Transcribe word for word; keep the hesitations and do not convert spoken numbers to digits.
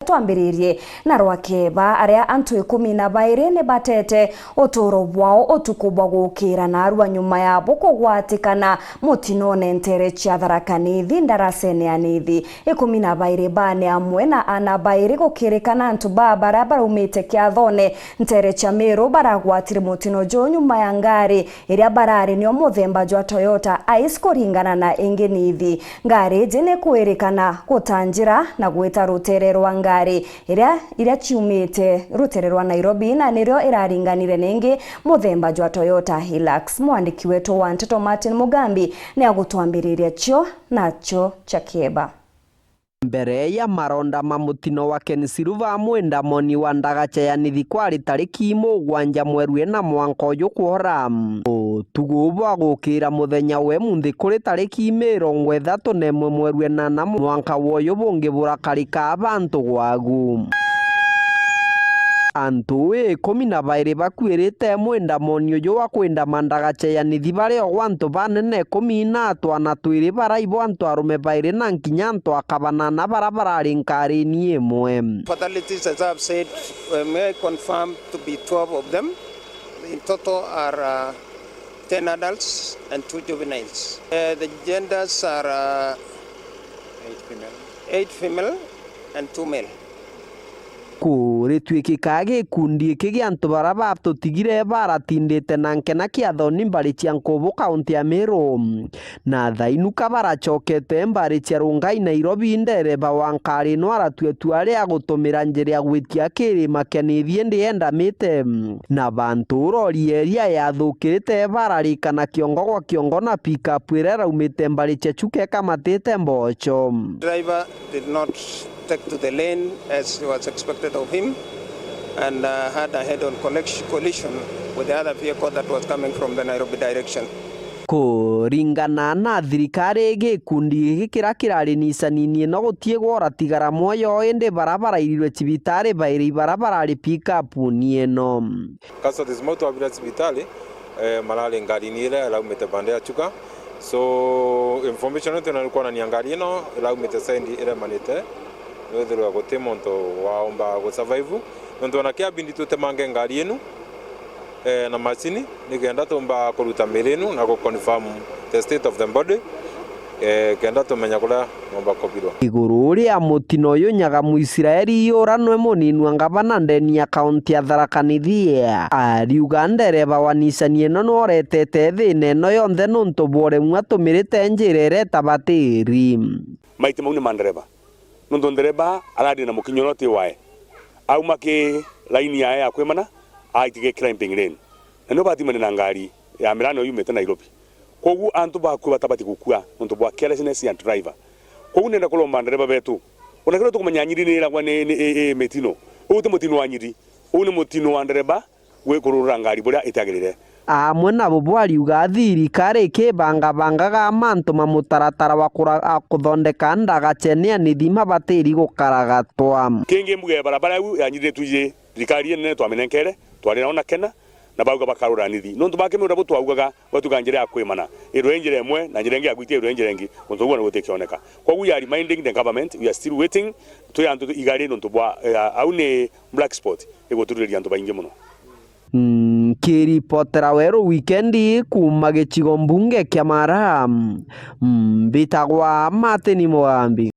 Twambiririe na rwa keba, aria antu ikumi na bairi ni batete uturo bwao utuku bwa gukira, narua nyuma yabo kugwatikana mutinone ntere cia Tharaka Nithi, ndarasene ya Nithi. Ikumi na bairi baa ni amwe na ana bairi gukirikana antu baa baria baraumite kiathone ntere cia Miru baragwatire mutino juu nyuma ya ngari iria barari nio muthemba jwa Toyota Hiace kuringana na ingi Nithi. Ngari iji ni kwirikana guta njira na gwita rutere rwa ngari iria, iria ciumite rutere rwa Nairobi, na nirio iraringanire ningi muthemba jwa Toyota Hilux. Mwandiki wetu wa nteto Martin Mugambi ni agutwambiriria cio nacio cia kieba. Mbere ya maronda ma mutino wa Ken Silva, mwendamoni wa ndagacha ya Nithi kwari tariki mugwanja mweru ena mwanka uyu kwora. Utuku bwa gukira muthenya we munthi kuri tariki mirongo ithatu na imwe mweru enana mwanka woyu bungi burakarika bantu gwagu. Antu ikumi na bairi bakuirite mwendamoni uyu wa kwindama ndagacha ya Nithi, bari o gwa antu banene ikumi na twana twiri, baraibo antu arume bairi na nkinya antu aka banana bara barari nkarini imwe. Fatalities, as I've said, uh, may confirm to be twelve of them. In total are, uh, ten adults and two juveniles. Uh, the genders are, uh, eight female and two male. Kurituikika gikundi giki gia antu bara batutigire baratindite na nkena kiathoni mbari cia Nkubu, kaunti ya Meru. Na thainuka baracokete mbari cia Rongai, Nairobi, ndereba wa nkari ino aratua itua ria gutumira njira ya gwitia kirima kia Nithi indi endamite. Na bantu rori iria yathukirite bararikana kiongo gwa kiongo na pickup iria iraumite mbari cia Chuka ikamatite mbocho. Driver did not take to the lane as was expected of him and, uh, had a head-on collec-, collision with the other vehicle that was coming from the Nairobi direction. Kuringana na thirikari, gikundi giki kiria kirari nisanini ino gutie gworatigara mwoyo, indi bara barairirwe cibitari bairi bara barari pickup ni ino. Casualties mau twabira cibitari, eh, marari ngarini iria iraumite bande ya Chuka. So, information ino twina ni kwonania ngari ino iraumite side iremanite, nwithirwe guti muntu waomba gu survive. Nontu ona kiabindi tutemange ngari inu, eh, na macini, nikenda tumba kuruta miri inu na gu confirm the state of the body, eh, kenda tumenya kuria nomba kubirwa. Iguru ria mutino uyu, nyaga Muisraeli iyuranwe munini wa ngavana ndeni ya kaunti ya Tharaka Nithi, ariuga ndereba wa nisani ino noretete thina ino yonthe nontu bwa uremu atumirite njira iria itabatiri. Maiti mau ni mandereba, nontu ndereba arari na mukinyia uria uti wae, auma ki laini yae ya kwimana, aitige climbing lane, na nio batimani na ngari ya mirano yumite Nairobi. Kwogu antu bakua batabati gukua nontu bwa carelessness ya driver. Kwogu nenda kuromba ndereba betu, ona kiria tukumenya Nyiri ni iragwa ni, ni, i, i mitino. Uu ti mutino wa Nyiri, uu ni mutino wa ndereba gwikurura ngari buria itiagirire. Amwe nabo bwariuga thirikari ikibangabangaga mantu ma mutaratara wa kura-, a kuthondeka ndagacha ni anithi mabatiri gukaragatwa. Kingi mbuge barabara iu ya Nyiri ni twiji thirikari inene twaminenkere, twari nao na kena, na bauga bakarura nithi. Nontu bakimira bu twaugaga, gwatuika njira ya kwimana, irwe njira imwe, na njira ingi ya gwitia irwe njira ingi, nontu ugua ni gutikioneka. Kwogu we are reminding the government, we are still waiting, twi antu igari nontu bwa, eh, au ni black spot iguturiria antu baingi muno. Nkiripotera Weru Wikendi kuuma gicigo mbunge kia Mara, mbitagwa Martin Mugambi.